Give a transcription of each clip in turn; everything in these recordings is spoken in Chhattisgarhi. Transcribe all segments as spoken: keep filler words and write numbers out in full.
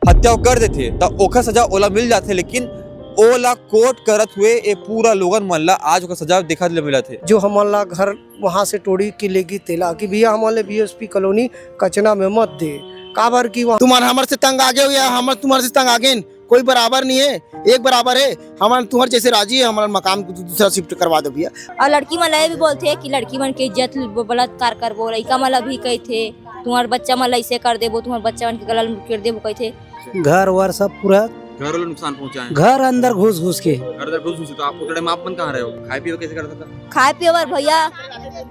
हत्या कर देथे, त ओखर सजा ओला मिल जाथे, लेकिन ओला कोर्ट करत हुए ए पूरा लोगन मन ला आज ओकर सजा देखत ले मिलत हे। जो हमन ला घर वहाँ से टोड़ी के लेगी तेला कि भैया, हमन ले बीएसपी कॉलोनी कचना में मत दे, काबर कि वहाँ तुमन हमर से तंग आगे हो या हमन तुम्हर से तंग आगे, कोई बराबर नहीं है, एक बराबर है। हमन तुम्हर जैसे राजी है, हमर मकान को दूसरा शिफ्ट करवा दो भैया। और लड़की मन ला ये भी बोलथे कि लड़की मन के इज्जत ब-, बलात्कार करबो, लइका मन ला भी कहिथे, "तुम्हर बच्चा मन ला ऐसे कर देबो, तुम्हर बच्चा मन के गला ल मुकेर देबो," कहिथे। घर वर सब पूरा घर वाला नुकसान पहुंचाए। घर अंदर घुस घुस के। घर अंदर घुस घुस के। तो आप उतरे में आप मन कहाँ रहे हो? खाए पिए कैसे करता था? खाए पिए बर भैया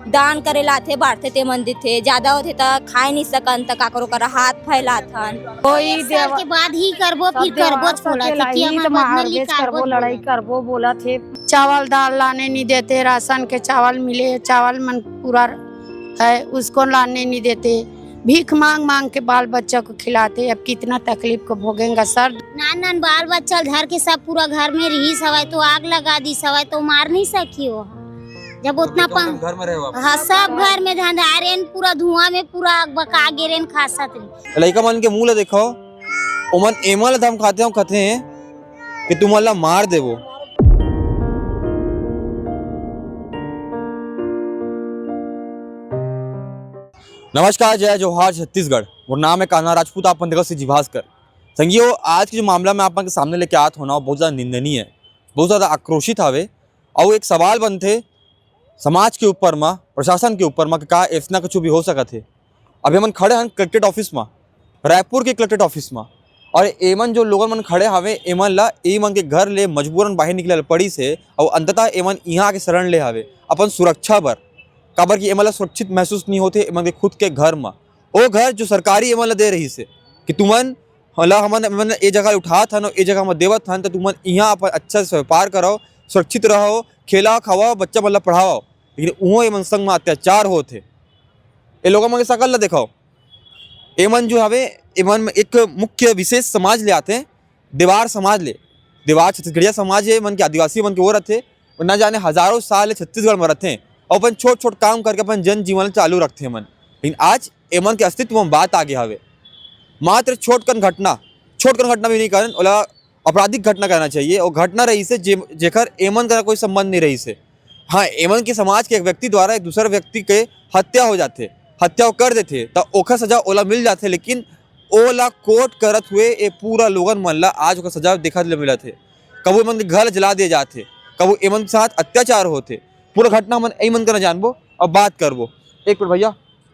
दान करे लाथे, बांटथे, ते मन देथे, ज्यादा होथे त खाए नहीं सकन, त काकरो करा हाथ फैलाथन। कोई एक साल देवा-, के बाद ही करबो, सब फिर करबो, देवार बोला सकेला, कि ई हमार तो बदला मार बेच निकालबो करबो, बोला। लड़ाई करबो, बोला थे। चावल दाल लाने नहीं देते, राशन के चावल मिले, चावल मन पूरा है, उसको लाने नहीं देते। भीख मांग मांग के बाल बच्चा को खिलाते, अब कितना तकलीफ को भोगेंगे सर। नान नान बाल बच्चा धर के सब पूरा घर में रहीस हवय, तो आग लगा दीस हवय, तो मार नहीं सकी हो। जब उतना तो पं-, घर में रहे हो आप? हाँ, सब घर में धंधा रेन, पूरा धुआं में पूरा आग बका गे रेन, खासत रेन। लइका मन के मुंह ला देखो, ओमन एमन ला धमकाथे, हम कथे कि तुमन ला मार देबो। नमस्कार, जय जोहार, छत्तीसगढ़। मोर नाम है कान्हा राजपूत, आप मन देखत हे जी भास्कर। संगियो, आज के जो मामला मैं आप मन के सामने लेके आत हो ना, बहुत ज्यादा निंदनीय है, बहुत ज्यादा आक्रोशित हावे। अउ एक सवाल बनथे समाज के ऊपर मा, प्रशासन के ऊपर मा, कि का ऐसना कुछ भी हो सकत हे? अभी हमन खड़े हन कलेक्ट्रेट ऑफिस मा, रायपुर के कलेक्ट्रेट ऑफिस मा, और एमन जो लोगन मन खड़े हावे, एमन ला एमन के घर ले मजबूरन बाहर निकले ल पड़िस हे, अउ अंततः एमन इहाँ आके शरण ले हावे अपन सुरक्षा बर, काबर कि एमन ला सुरक्षित महसूस नहीं होथे एमन के खुद के घर मा। ओ घर जो सरकारी एमन ला दे रहिस हे कि तुमन ला हमन, हमन ए जगह उठात हन, ए जगह म देवत हन, त तुमन इहाँ अपन अच्छा से व्यापार करव, सुरक्षित रहव, खेला खावा, बच्चा मन ला पढ़ावा, लेकिन उहों एमन संग म अत्याचार होत हे। ए लोगन मन के शकल ला देखव, एमन जो हवे, एमन एक मुख्य विशेष समाज ले आथे, देवार समाज ले। देवार छत्तीसगढ़िया समाज हे, एमन के आदिवासी मन के वो रथे, वो न जाने हजारों साल ले छत्तीसगढ़ म रथे, अउ अपन छोट-छोट काम करके अपन जनजीवन चालू रखथे एमन। लेकिन आज एमन के अस्तित्व म बात आगे हवे। मात्र छोटकन घटना, छोटकन घटना भी नहीं कहन, ओला आपराधिक घटना कहना चाहिए। वो घटना रहिस हे जे-, जेकर एमन करा कोई संबंध नहीं रहिस हे। हाँ, एमन के समाज के एक व्यक्ति द्वारा एक दूसर व्यक्ति के हत्या हो जाथे, हत्या वो कर देथे, त ओखर सजा ओला मिल जाथे, लेकिन ओला कोर्ट करत हुए ए पूरा लोगन मन ला आज ओकर सजा देखत ले मिलत हे। कभू एमन के घर जला दिए जाथे, कभू एमन के साथ अत्याचार होथे। पूरा घटना हमन एमन करा जानबो अउ बात करबो। एक मिनट भैया,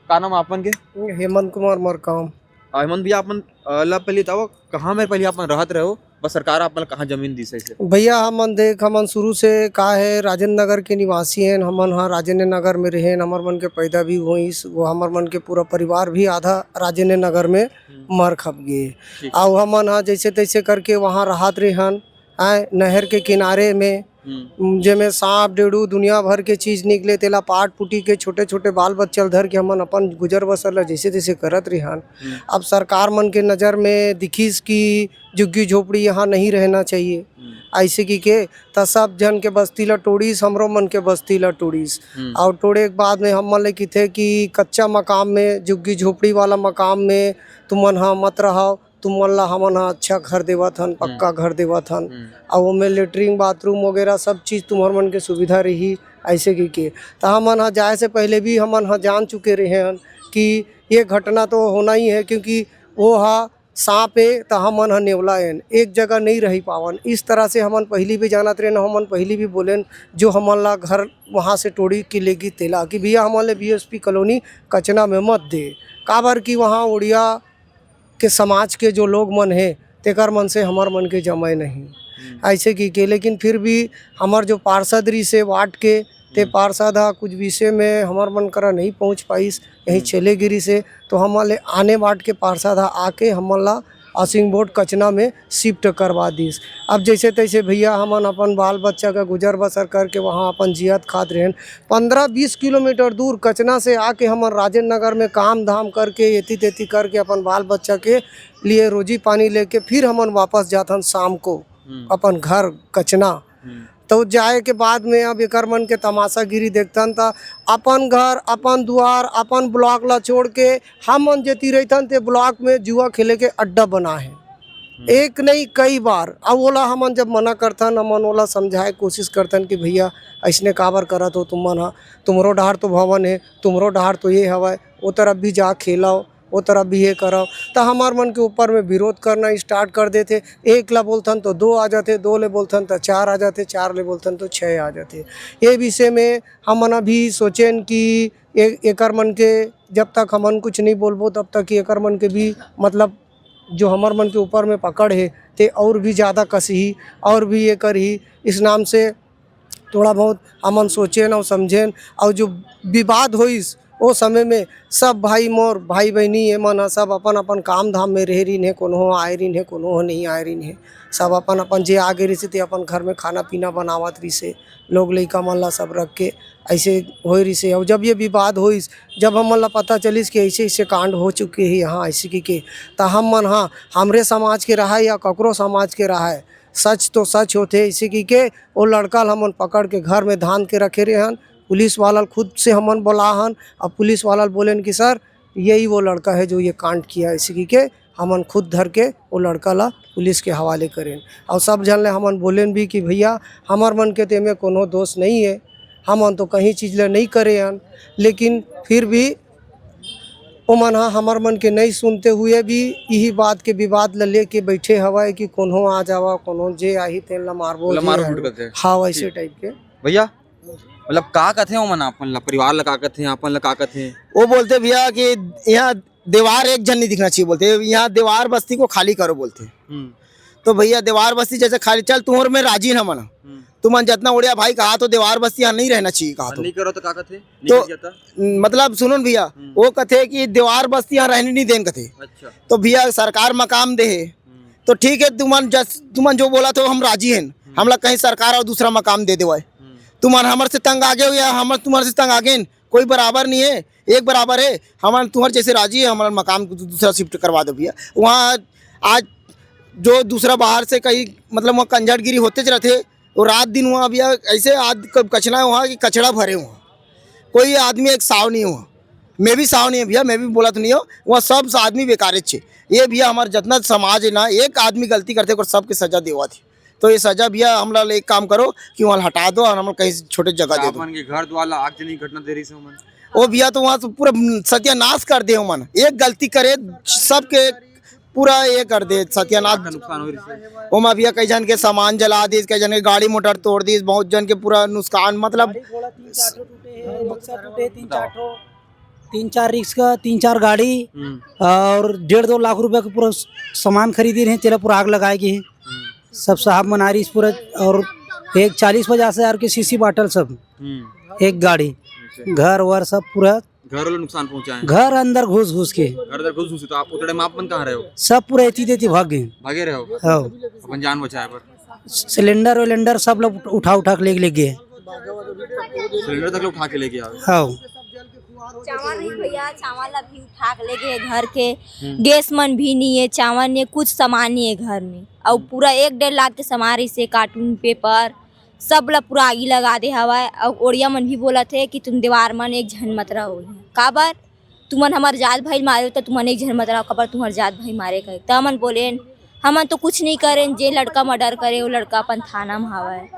का नाम आपन के? हेमंत कुमार मरकाम। आ, हेमंत भैया, आपन, अ, ला पहले बताओ, कहाँ में पहले आपन रहत रहे हो? बस सरकार आपन ला कहाँ जमीन दिस ऐसे? भैया, हमन देख, हमन शुरू से का है, राजेंद्र नगर के निवासी हैं, हमन हा राजेंद्र नगर में रहेन, हमर मन के पैदा भी होइस, वो हमर मन के पूरा परिवार भी आधा राजेंद्र नगर में हम्म। मर खप गए। ठीक। अउ हमन हा जैसे तैसे करके वहाँ रहत रेहन, आए नहर के किनारे में, हम्म। जेमे सांप, डेड़ू, दुनिया भर के चीज निकले, तेला पाट पुटी के छोटे-छोटे बाल बच्चा ल धर के हमन अपन गुजर बसर ल जैसे तैसे करत रिहन। हम्म। अब सरकार मन के नजर में दिखिस कि झुग्गी झोपड़ी यहाँ नहीं रहना चाहिए। हम्म। ऐसे की के त सब झन के बस्ती ल टोड़िस, हमरो मन के बस्ती ल टोड़िस। हम्म। अउ टोड़े के बाद में हमन ले किथे कि कच्चा मकान में, झुग्गी झोपड़ी वाला मकान में तुमन ह मत रहव। तुमन ला हमन ह अच्छा घर देवत हन, हम्म। पक्का घर देवत हन, हम्म। अउ ओमे लेटरिन, बाथरूम वगैरह सब चीज तुम्हर मन के सुविधा रही, ऐसे की के। त हमन ह जाए से पहले भी हमन ह जान चुके रहे हन कि ये घटना तो होना ही है, क्योंकि वो ह सांप ए, त हमन ह नेवला एन, एक जगह नहीं रह पावन। इस तरह से हमन पहली भी जानत रहेन, हमन पहली भी बोलेन, जो हमन ला घर वहाँ से टोड़ी के लेगी तेला कि भैया, हमन ले बीएसपी कॉलोनी कचना में मत दे, काबर कि वहाँ उड़िया के समाज के जो लोग मन हे, तेकर मन से हमर मन के जमय नहीं। हम्म। ऐसे की के, लेकिन फिर भी हमर जो पार्षद रहिस हे वार्ड के, ते हम्म। पार्षद ह कुछ विषय में हमर मन करा नहीं पहुँच पाइस, यही हम्म। चले गिरी से, तो हमन ले आने वार्ड के पार्षद ह आके हमन ला हाउसिंग बोर्ड कचना में शिफ्ट करवा दिस। अब जैसे तैसे भैया हमन अपन बाल बच्चा का गुजर बसर करके वहाँ अपन जियत खात रहेन। पंद्रह बीस किलोमीटर दूर कचना से आके हमन राजेंद्र नगर में काम धाम करके, एती तेती करके अपन बाल बच्चा के लिए रोजी पानी लेके फिर हमन वापस जाथन शाम को हम्म। अपन घर कचना। हम्म। तो जाए के बाद में अब एकर मन के तमाशागिरी देखथन, त अपन घर, अपन दुआर, अपन ब्लॉक ला छोड़ के हमन जेती रहिथन, ते ब्लॉक में जुआ खेले के अड्डा बना है। हम्म। एक नहीं, कई बार। अब ओला हमन जब मना करथन, हमन ओला समझाए कोशिश करथन कि भैया, अइसने काबर करत हो तुमन ह? तुम्हरो डहार तो भवन है, तुम्हरो डहार तो ये हवय, ओ तरफ भी जा खेलव, ओ तरफ भी ये करव। त हमर मन के ऊपर में विरोध करना स्टार्ट कर देथे। एक ला बोलथन तो दो आ जाथे, दो ले बोलथन तो चार आ जाथे, चार ले बोलथन तो छः आ जाथे। ये विषय में हमन अभी सोचेन कि ए-, एकर मन के जब तक हमन कुछ नहीं बोलबो, तब तक एकर मन के भी, मतलब, जो हमर मन के ऊपर में पकड़ हे, ते और भी ज़्यादा कसही, और भी ये करही। इस नाम से थोड़ा बहुत हमन सोचेन अउ समझेन, अउ जो विवाद होइस, ओ समय में सब भाई मोर भाई बहिनी, ये मन ह सब अपन अपन काम धाम में रहे रहिन हे, कोनो ह आए रहिन हे, कोनो ह नहीं आए रहिन हे। सब अपन अपन जे आगे रहिसे, ते अपन घर में खाना पीना बनावत रहिसे, लोग लइका मन ला सब रख के ऐसे होए रहिसे। अउ जब ये विवाद होइस, जब हमन ला पता चलिस कि ऐसे ऐसे कांड हो चुके हे यहाँ, ऐसे की के, त हम मन ह, हमरे समाज के रहाय या ककरो समाज के रहाय, सच तो सच होथे, ऐसे की के ओ लड़का ल हमन पकड़ के घर में धांध के रखे रहे हन। पुलिस वाला ल खुद से हमन बोला हन, अब पुलिस वाला ल बोलेन कि सर, यही वो लड़का है जो ये कांड किया, ऐसे की के हमन खुद धर के वो लड़का ला पुलिस के हवाले करेन। और सब झन ले हमन बोलेन भी कि भैया, हमर मन के तेमे कोनो दोष नहीं है, हमन तो कहीं चीज ले नहीं करे हन, लेकिन फिर भी ओमन ह हमर मन के नहीं सुनते हुए भी यही बात के विवाद ल लेके बैठे हवय कि कोनो आ जावा, कोनो जे आही तेन ला मारबो, ओला जे मारो आही। पीट करथे। हाँ, वैसे ठीक। टाइप के। भैया, मतलब का कथे ओमन, अपन ला, परिवार ला का कथे, अपन ला का कथे? वो बोलते भैया कि यहाँ दीवार एक झन नहीं दिखना चाहिए बोलते, यहाँ दीवार बस्ती को खाली करो बोलते। हम्म। तो भैया दीवार बस्ती जैसे खाली, चल तुहर में राजी न मन, हम्म। तुमन जितना उड़िया भाई कहा तो दीवार बस्ती यहाँ नहीं रहना चाहिए कहा तो। नहीं करो तो का कथे? तो निकल जाता। मतलब सुनो न भैया, हम्म। वो कथे कि दीवार बस्ती यहाँ रहने नहीं देन कथे। अच्छा। तो भैया सरकार मकाम दे हे, हम्म। तो ठीक है, तुमन जस, तुमन जो बोला तो हम राजी हैं, हम्म। हमला कहीं सरकार और दूसरा मकाम दे देवाए। हम्म। तुमन हमर से तंग आ गए हो या हमर तुम्हारे से तंग आ गए, कोई बराबर नहीं है, एक बराबर है। हमन तुम्हारे जैसे राजी है, हमारा मकाम को दूसरा शिफ्ट करवा दो भैया। वहाँ आज जो दूसरा बाहर से कहीं, मतलब वहाँ कंझटगिरी होते रहते, वो रात दिन वहाँ भैया ऐसे आज क-, कचरा है वहाँ कि कचरा भरे वहाँ, कोई आदमी एक साव नहीं हुआ। मैं भी साव नहीं है भैया, मैं भी बोला तो नहीं हो, वहाँ सब आदमी बेकारे छे। ये भैया हमारा जितना समाज है ना, एक आदमी गलती करते ओकर सबके सजा देवा थी। तो ये सजा भैया हमला एक काम करो कि वहाँ हटा दो और हम कहीं छोटे जगह दे दो। अपन के घर द्वार ला आगजनी घटना दे रही से मन। ओ भैया तो वहाँ तो पूरा सत्यानाश कर दे मन, एक गलती करे सबके पूरा ये कर दे सत्यानाश। का नुकसान हो रही से? ओमा भैया कई जन के सामान जला दिस, कई जन के गाड़ी मोटर तोड़ दिस, बहुत जन के पूरा नुकसान, मतलब गाड़ी घोड़ा तीन चार ठो टूटे हैं, रिक्शा टूटे हैं, तीन चार बताओ। ठो, तीन चार रिक्शा, तीन चार गाड़ी हम्म। और डेढ़ दो लाख रुपए के पूरा सामान खरीदी रहे, तेला पूरा आग लगाए गए। हम्म। सब साहब मनारी इस पूरा, और एक चालीस पचास हजार के सीसी बाटल सब, हम्म। एक गाड़ी, अच्छा। घर वर सब पूरा घर वाले नुकसान पहुंचाए हैं? घर अंदर घुस घुस के। घर अंदर घुस घुस के, तो आप उतरे में आप मन कहाँ रहे हो? सब पूरा एती तेती भाग गए। भागे रहे हो? हाँ। अपन जान बचाए पर? सिलेंडर विलेंडर सब लोग उठा उठा के ले, ले गए। सिलेंडर तक लोग उठा के ले गया? हाँ। चावल नहीं भैया, चावल अभी उठा के ले गए घर के। हम्म। गैस मन भी नहीं है, चावल नहीं है, कुछ सामान नहीं है घर में। और हम्म। पूरा एक डेढ़ लाख के सामान, इसे कार्टून, पेपर, सब ला पूरा आगी लगा दे हवय। अउ ओड़िया मन भी बोलत हे कि तुम दीवार मन एक झन मत रहो इहाँ। काबर? तुमन हमर जात भाई मारे हो, त तुमन एक झन मत रहो, काबर तुम्हर जात भाई मारे कहे। त हमन बोलेन, हमन तो कुछ नहीं करेन, जेन लड़का मर्डर करे, वो लड़का अपन थाना म हवय।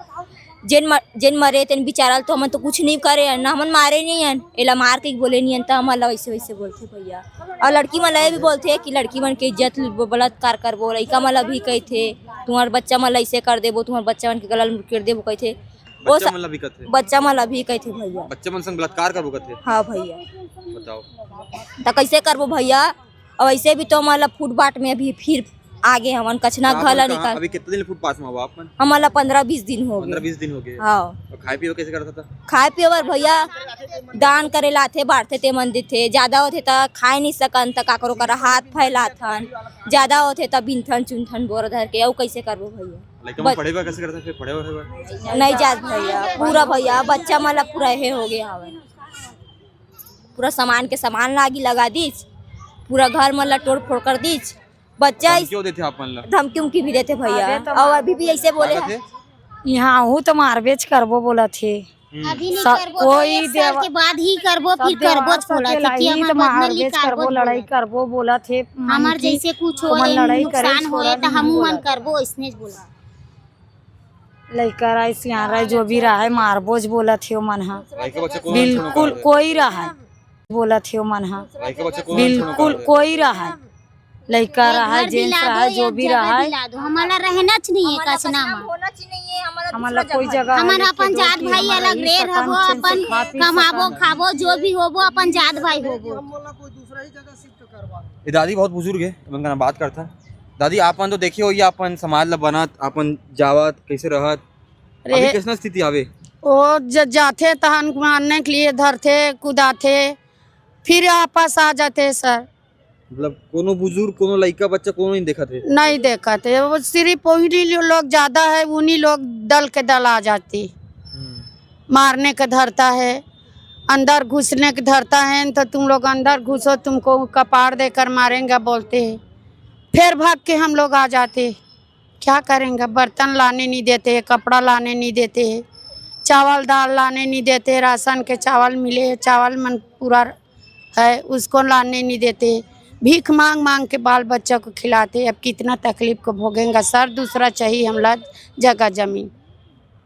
जेन म-, जेन मरे, तेन बिचारा ल तो हमन तो कुछ नहीं करे हन, ना हमन मारे नहीं हन, एला मार के बोले नहीं हन, त हमन ला वैसे वैसे बोलथे भैया। और लड़की मन ला ये भी बोलथे कि लड़की मन के इज्जत ब-, बलात्कार करबो, लइका मन ला भी कहिथे, तुम्हार बच्चा मन ला ऐसे कर देबो, तुम्हार बच्चा मन के गला ल मुड़केर देबो कहिथे। ओ बच्चा स-, मन ला भी कथे? बच्चा मन ला भी कहिथे भैया। बच्चा मन संग बलात्कार करबो कथे? हाँ भैया। बताओ। त कैसे करबो भैया? और ऐसे भी तो हमन ला फुटपाथ में अभी फिर आगे हमन कछना तो आप घला मन कहाँ, निकाल। अभी कितना दिन फुटपाथ में हो आप मन? हमन ला पंद्रह बीस दिन हो पंद्रह गए। बीस दिन हो गए। हाँ। और खाए पिए कैसे करता था? खाए पिए बर भैया दान करे लाथे, बांटथे ते मन देथे, ज्यादा होथे त खाए नहीं सकन त काकरो करा हाथ फैलाथन, ज्यादा होथे त बिनथन चुनथन बोरा धर के, अउ कैसे करबो भैया? लइका मन बच- पढ़े बर कैसे करता, फिर पढ़े बर, पढ़े बर? नहीं जात भैया, पूरा भैया बच्चा मन ला पूरा हे हो गया हवे, पूरा सामान के सामान लागी लगा दीच, पूरा घर मन ला तोड़ फोड़ कर दीच। बच्चा धमकी इस- क्यों देथे आप मन ला? धमकी उमकी भी देथे भैया, अबे तो और अभी भी ऐसे बोले का हैं। कथे? यहाँ आहू तो मारबेच करबो बोलत हे। हम्म। अभी नहीं स-, करबो, तो कोई एक साल देवा-, के बाद ही करबो, सब फिर करबो देवास बोलत के हे कि लाई हमर तो बदला मारबेच निकालबो करबो, बोलत लड़ाई हे। करबो बोलत हे, हमर मानी कि जैसे कुछ तुमन होए, लड़ाई करे नुकसान होए, छोड़ा तो नहीं हमू मन बोलत हे। करबो, इसने बोला। लइका राय, सियान राय, जो भी रहे, मारबोच बोलत हे ओमन ह। लइका बच्चा कौन बिल्कुल छोड़ो कोई रहे, बोलत हे ओमन ह। लइका बच्चा कौन बिल्कुल छोड़ो कोई रहे, लइका रहे, घर जेंट्स दिला दो रहे, जो या भी जगह रहे। दिला दो, हमारा रहना च नहीं है कछना में। होना च नहीं है, हमारा हमन ला दूसरा कोई जगह। जगह हमन लेके अपन दो जात कि भाई हमन अलग रह रे सकन, रहबो, चैन से अपन खा पी कमाबो सकन। खाबो, जो भी होबो, अपन जात भाई होबो। हम बोला कोई दूसरा ही जगह शिफ्ट करवा। ये दादी बहुत बुजुर्ग है, मैं उनका बात करता। दादी, आप मन तो देखे हो, ये अपन समाज ला बनत, अपन जावत, कैसे रहत, अभी रहे। कैसना स्थिति आवे? वो ज-, जाथे तहन मारने के लिए धरथे, कुदाथे, फिर आपस आ जाथे सर। मतलब कोनो बुजुर्ग, कोनो लइका, बच्चा, कोनो नहीं देखत हे? नहीं देखत हे, वो सिर्फ वही लोग ज्यादा है, उन्हीं लोग दल के दल आ जाती। हम्म। मारने के धरता है, अंदर घुसने के धरता है, तो तुम लोग अंदर घुसो, तुमको कपार देकर मारेंगे बोलते हैं। फिर भाग के हम लोग आ जाते। क्या करेंगे, बर्तन लाने नहीं देते, कपड़ा लाने नहीं देते, चावल दाल लाने नहीं देते, राशन के चावल मिले, चावल मन पूरा है, उसको लाने नहीं देते, भीख मांग मांग के बाल बच्चा को खिलाते। अब कितना तकलीफ को भोगेंगे सर, दूसरा चाहिए हमला जगह जमीन।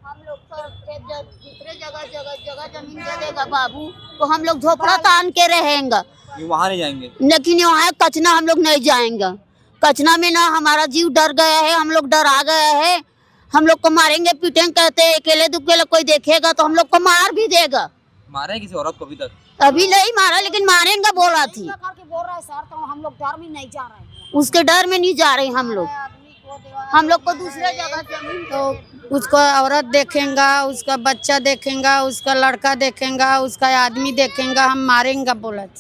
हम लोग सर, दूसरे जगह, जगह, जगह जमीन दे देगा बाबू, तो हम लोग झोपड़ा तान के रहेंगे। ये वहाँ नहीं जाएंगे। लेकिन यहाँ कछना हम लोग नहीं जाएंगे। कछना में ना हमारा जीव डर गया है, हम लोग डरा गया है। हम लोग को मारेंगे, पीटेंगे कहते हैं, अकेले दुकेले कोई देखेगा तो हम लोग को मार भी देगा। मारे किसी औरत को अभी तक? अभी नहीं मारा, लेकिन मारेंगे बोला थी। करके बोल रहा है सर, तो हम लोग डर में नहीं जा रहे हैं। उसके डर में नहीं जा रहे हम लोग। हम लोग को दूसरे जगह जमीन तो उसको औरत देखेगा, उसका बच्चा देखेगा, उसका लड़का देखेगा, उसका आदमी देखेगा, हम मारेंगे बोलत।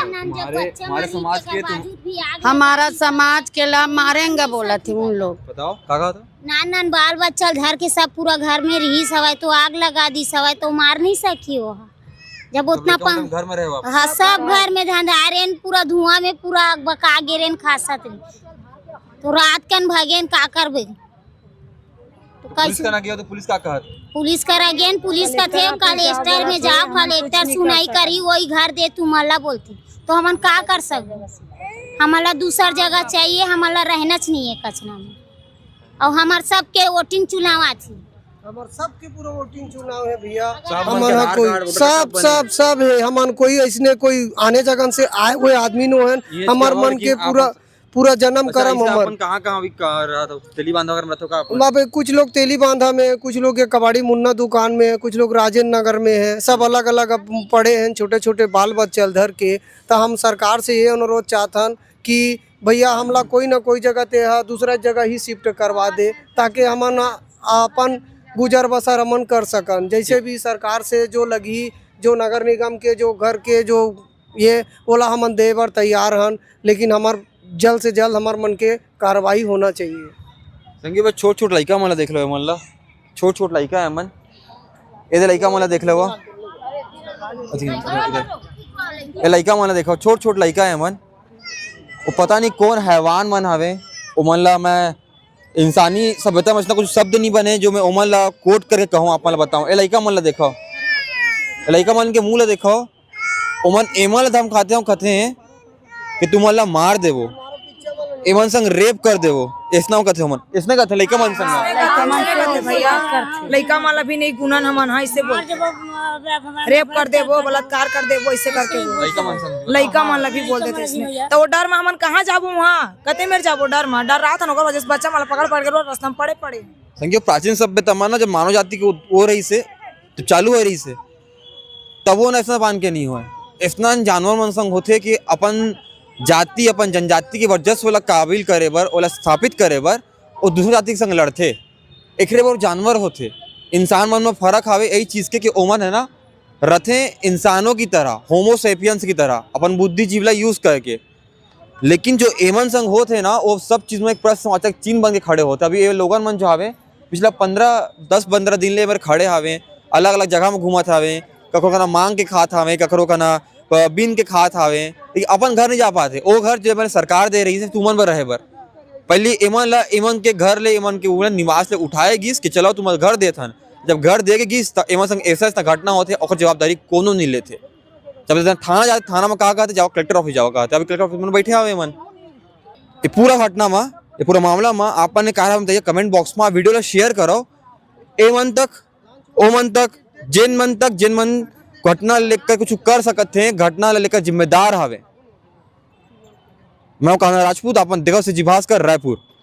हमारे, हमारे समाज के तुम हमारा समाज के ला मारेंगे बोलत ही उन लोग। बताओ, का कहा था? नान नान बाल बच्चा ल धर के सब पूरा घर में रिहिस हवय, तो आग लगा दिस हवय, तो मार नहीं सकी वो ह। जब तो उतना लइका मन पं-, घर में रहे हो आप? हाँ, सब घर में धंधारेन, पूरा धुआं में पूरा आग बका गे रेन, खासत रेन। तो रात कन भगेन, का करबे? तो तो पुलिस कैसे? का ना गया तो पुलिस का कहत? पुलिस करा गेन, पुलिस कथे कलेक्टर में जाओ, कलेक्टर सुनाई करी, वही घर दे तुमन ला बोलथे। तो हमन का कर सकबो? हमन ला दूसर जगह चाहिए, हमन ला रहना च नहीं है कछना में। और हमार सबके वोटिंग चुनाव आथे। हमार सबके पूरा वोटिंग चुनाव है भैया। सब मन हमन के ह आधार कोई कार्ड, वोटर सब, कार्ड बने। सब, सब है। हमन कोई ऐसने कोई आने जगह से आए हुए आदमी नो हन। ये हमर क्या हुआ मन कि के आप पूरा, पूरा जन्म अच्छा, करम ऐसे हमर। अपन कहाँ, कहाँ अभी कहाँ रहा था? तेली बांधा वगैरह में रहते हो का अपन? वहाँ पे कुछ लोग तेली बांधा में, कुछ लोग ये कबाड़ी मुन्ना दुकान में है, कुछ लोग राजेंद्र नगर में है। सब अलग-अलग अब पड़े हैं, छोटे-छोटे बाल बच्चा ल धर के। त हम सरकार से ये अनुरोध चाहथन कि भैया हमला कोई ना कोई जगह ते ह दूसरा जगह ही शिफ्ट करवा दे, ताकि हमन अपन गुजर बसर हमन कर सकन। जैसे भी सरकार से जो लगही, जो नगर निगम के जो घर के जो ये ओला हमन दे बर तैयार हन, लेकिन हमर जल्द से जल्द हमर मन के कार्रवाई होना चाहिए। संगी बस छोट छोट लइका मन ला देख लो, मन ला छोट छोट लइका है मन, एदे लइका मन ला देख लो, अथी, ए लइका मन ला देखो, छोट छोट लइका है मन, वो पता नहीं कौन हैवान मन हवे, वो मन ला मैं इंसानी सभ्यता में ऐसा कुछ शब्द नहीं बने जो मैं ओमन ला कोट करके कहूँ, आप मन ला बताऊँ। ए लइका मन ला देखो, ए लइका मन के मुंह ला देखो, ओमन एमन ला धमकाथे हो, कथे हैं कि तुमन ला मार देबो, एमन संग रेप कर देबो, ऐसना कथे ओमन, ऐसने कथे लइका मन संग। लइका मन से भैया, लइका मन ला भी नहीं गुनन हमन, हाँ, इससे बोल रेप कर देबो, बलात्कार कर देबो, ऐसे करके बोल। लइका मन संग। लइका मन ला भी बोल देथे इसने। तो वो डर में हमन कहाँ जाबो वहाँ? कते मेर जाबो डर में? डर रहा था ना, ओकर वजह से बच्चा मन ला पकड़ पकड़ के रोज रास्ता में पड़े पड़े। संगी, प्राचीन सभ्यता में ना, जब मानव जाति के उत-, वो रहिसे, तो चालू हो रहिसे, तब वो ना ऐसा बांध के नहीं होए। ऐसना जानवर मन संग होथे कि अपन जाति, अपन जनजाति के वर्चस्व ला काबिल करे बर, ओला स्थापित करे बर, वो दूसरा जाति के संग लड़थे। एकरे बर जानवर होथे। इंसान मन में फर्क हावे यही चीज के कि ओमन है ना, रथे इंसानों की तरह, होमोसेपियंस की तरह, अपन बुद्धिजीव ला यूज करके। लेकिन जो एमन संग होत हे ना, वो सब चीज में एक प्रश्नवाचक चिन्ह बन के खड़े होते। अभी ये लोगन मन जो हावे, पिछला पंद्रह, दस पंद्रह दिन ले एबर खड़े हावे, अलग-अलग जगह में घूमत हावे, ककरो कना मांग के खात हावे, ककरो कना प-, बीन के खात हावे, लेकिन अपन घर नहीं जा पाते। वो घर जो मैंने सरकार दे रही है तुमन बर रहे बर, पहले एमन ला, एमन के घर ले, एमन के उमन निवास ले उठाए गिस कि चलो तुमन घर देत हन। जब घर दे के गिस, त एमन संग ऐसा ऐसा घटना होते, ओकर जवाबदारी कोनो नहीं लेते। जब थाना जाते, थाना में कहा कहते, जाओ कलेक्टर ऑफिस जाओ कहते, अभी कलेक्टर ऑफिस में बैठे हावे एमन। ये पूरा घटना में, ये पूरा मामला में आप मन का राय बताइए, कमेंट बॉक्स में वीडियो ला शेयर करो। एमन तक, ओमन तक, जेन मन तक, जेन मन घटना लेकर कुछ कर सकत हैं, घटना ला लेकर जिम्मेदार हावे। मैं हूं कान्हा राजपूत, आप मन देखत हव CG भास्कर, रायपुर।